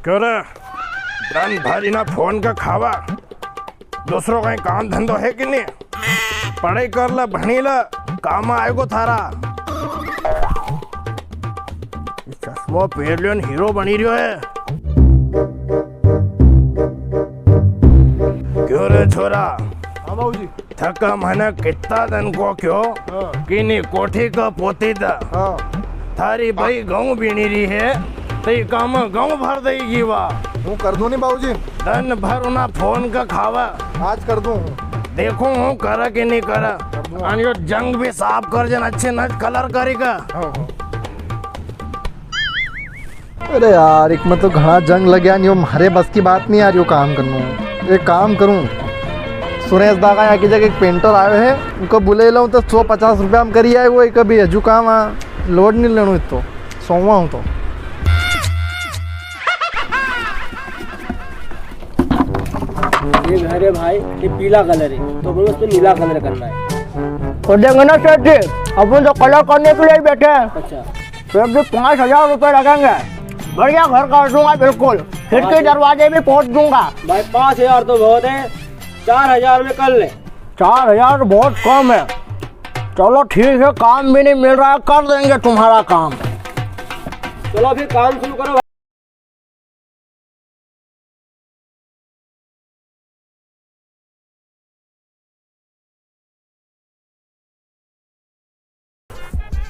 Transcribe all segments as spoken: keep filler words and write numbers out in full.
क्यों रे, दन भर इना फोन का खावा, दूसरो कई काम धंधो है कि नी? पढ़ाई कर ले, भणी ले, काम आएगो थारा। चश्मो पेर लियो न हीरो बणी रियो है। क्यों रे छोरा? हाँ बाबूजी। थका मने कितना दन को क्यो हाँ। कि नी कोठी का पोती दा। हाँ। थारी बाई गऊं बीणी री है, तो ये काम गऊं भर देगी वा। हूँ कर दूँ नी बाबूजी। दन भर उना फोन का खावा। आज कर दूँ। देखूँ हूँ करा कि नी करा। कर दूँ। अन यो जंग भी साफ कर जन अच्छे न कलर करी का। हाँ, हाँ। अरे यार, इक में तो घणा जंग लग्या नी, यो म्हारे बस की बात नी यार, यो काम करनो। एक काम करूँ, सुरेश दा का यहाँ की जगह एक पेंटर आयो है, उनको बुले लूँ तो सौ पचास रुपया में करी आए, वो एक अभी हजू काम आ, लोड नी लेनो इतो, सोवा हूँ तो। ये घर है भाई, ये पीला कलर है, तो अपन उसमें नीला कलर करना है। कर देंगे ना सेठ जी, अपन तो कलर करने के लिए ही बैठे हैं। अच्छा। सेठ जी, पाँच हजार रुपए लगेंगे, बढ़िया घर कर दूंगा बिल्कुल, खिड़की भाई। दरवाजे भी पोत दूंगा। भाई, पाँच हजार तो बहुत है, चार हजार में कर ले। चार हजार तो बहुत कम है। चलो ठीक है, काम भी नहीं मिल रहा है, कर देंगे तुम्हारा काम। चलो फिर काम शुरू करो।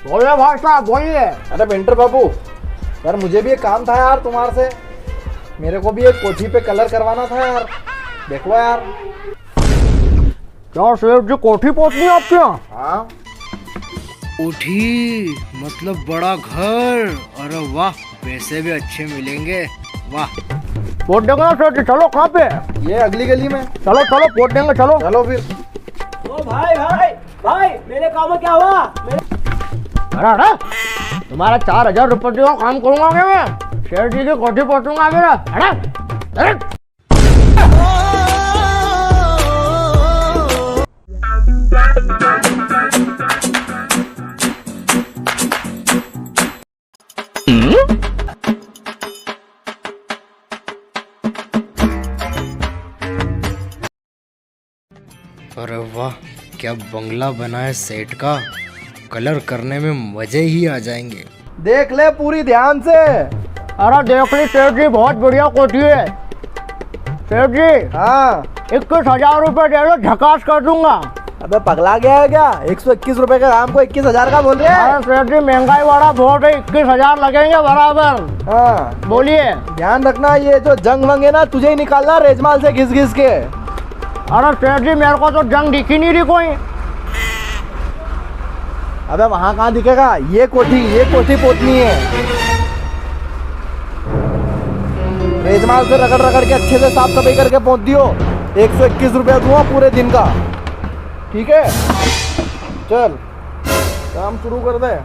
बोलिए भाई साहब, बोलिए। अरे पेंटर बाबू, यार मुझे भी एक काम था यार तुम्हारे से, मेरे को भी एक कोठी पे कलर करवाना था यार, देखो यार। क्या सेठ जी, कोठी पोतनी है आपके यहाँ? हाँ। कोठी मतलब बड़ा घर, अरे वाह, पैसे भी अच्छे मिलेंगे, वाह। पोत देंगे ना सेठ जी, चलो कहाँ पे? ये अगली गली में। चलो, चलो, पोत देंगे, चलो। चलो फिर। ओ भाई, भाई, भाई, मेरे काम में क्या हुआ? मेरे अरे, अरे, तुम्हारा चार हजार रुपये का काम करूंगा क्या मैं? सेठ जी की कोठी पोतूंगा अभी मैं। अरे, अरे। अरे वाह, क्या बंगला बना है सेठ का, कलर करने में मजे ही आ जाएंगे। देख ले पूरी ध्यान से। अरे देख ली सेठ जी, बहुत बढ़िया कोठी है। सेठ जी, हाँ। इक्कीस हजार रुपए दे दो, झकास कर दूंगा। अबे पगला गया है क्या? एक सौ इक्कीस रुपए का काम को इक्कीस हजार का बोल रहे हैं? अरे सेठ जी, महंगाई वाला बहुत है, इक्कीस हजार लगेंगे बराबर। हाँ। बोलिए। ध्यान रखना, ये जो जंग वंग है ना, तुझे ही निकालना रेजमाल से घिस घिस के। अरे सेठ जी, मेरे को तो जंग दिखी नहीं रही कोई। अबे वहां कहाँ दिखेगा? ये कोठी, ये कोठी पोतनी है। रेजमाल से रगड़ रगड़ के अच्छे से साफ सफाई करके पोत दियो। एक सौ इक्कीस रुपया दूंगा पूरे दिन का। ठीक है, चल काम शुरू कर दे।